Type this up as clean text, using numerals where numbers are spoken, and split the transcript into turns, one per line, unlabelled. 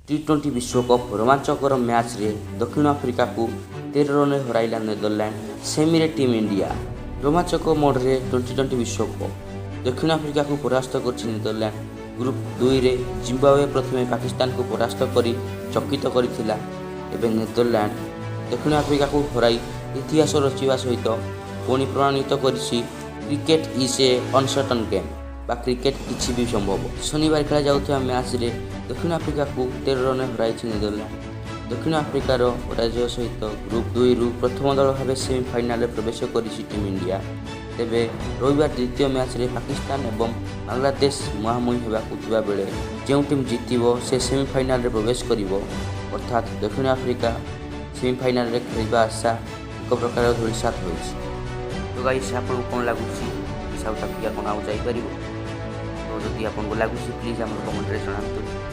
ଟି-20 ବିଶ୍ୱକପ୍ ରୋମାଞ୍ଚକର ମ୍ୟାଚ୍ରେ ଦକ୍ଷିଣ ଆଫ୍ରିକାକୁ 13 ରନରେ ହରାଇଲା ନେଦରଲ୍ୟାଣ୍ଡ। ସେମିରେ ଟିମ୍ ଇଣ୍ଡିଆ। ରୋମାଞ୍ଚକ ମୋଡ଼ରେ ଟ୍ୱେଣ୍ଟି 20 ବିଶ୍ୱକପ୍। ଦକ୍ଷିଣ ଆଫ୍ରିକାକୁ ପରାସ୍ତ କରିଛି ନେଦରଲ୍ୟାଣ୍ଡ। ଗ୍ରୁପ୍ 2ରେ ଜିମ୍ବାୱେ ପ୍ରଥମେ ପାକିସ୍ତାନକୁ ପରାସ୍ତ କରି ଚକିତ କରିଥିଲା। ଏବେ ନେଦରଲ୍ୟାଣ୍ଡ ଦକ୍ଷିଣ ଆଫ୍ରିକାକୁ ହରାଇ ଇତିହାସ ରଚିବା ସହିତ ପୁଣି ପ୍ରମାଣିତ କରିଛି, "Cricket is a uncertain game" ବା କ୍ରିକେଟ କିଛି ବି ସମ୍ଭବ। ଶନିବାର ଖେଳାଯାଉଥିବା ମ୍ୟାଚ୍ରେ ଦକ୍ଷିଣ ଆଫ୍ରିକାକୁ 13 ରନରେ ହରାଇଛି ନେଦରଲ୍ୟାଣ୍ଡ। ଦକ୍ଷିଣ ଆଫ୍ରିକାର ପରାଜୟ ସହିତ ଗ୍ରୁପ୍ 2ରୁ ପ୍ରଥମ ଦଳ ଭାବେ ସେମିଫାଇନାଲରେ ପ୍ରବେଶ କରିଛି ଟିମ୍ ଇଣ୍ଡିଆ। ତେବେ ରବିବାର ଦ୍ୱିତୀୟ ମ୍ୟାଚ୍ରେ ପାକିସ୍ତାନ ଏବଂ ବାଂଲାଦେଶ ମୁହାଁମୁହିଁ ହେବାକୁ ଥିବା ବେଳେ ଯେଉଁ ଟିମ୍ ଜିତିବ, ସେ ସେମିଫାଇନାଲରେ ପ୍ରବେଶ କରିବ। ଅର୍ଥାତ୍ ଦକ୍ଷିଣ ଆଫ୍ରିକା ସେମିଫାଇନାଲରେ ଖେଳିବା ଆଶା ଏକ ପ୍ରକାର ଧୂଳିସାତ ହୋଇଛି। ତ ଗାଇସ୍, ଆପଣଙ୍କୁ କ'ଣ ଲାଗୁଛି କି ସାଉଥ ଆଫ୍ରିକା କ'ଣ ଆଉ ଯାଇପାରିବ? ତ ଯଦି ଆପଣଙ୍କୁ ଲାଗୁଛି, ପ୍ଲିଜ୍ ଆମର କମେଣ୍ଟରେ ଜଣାନ୍ତୁ।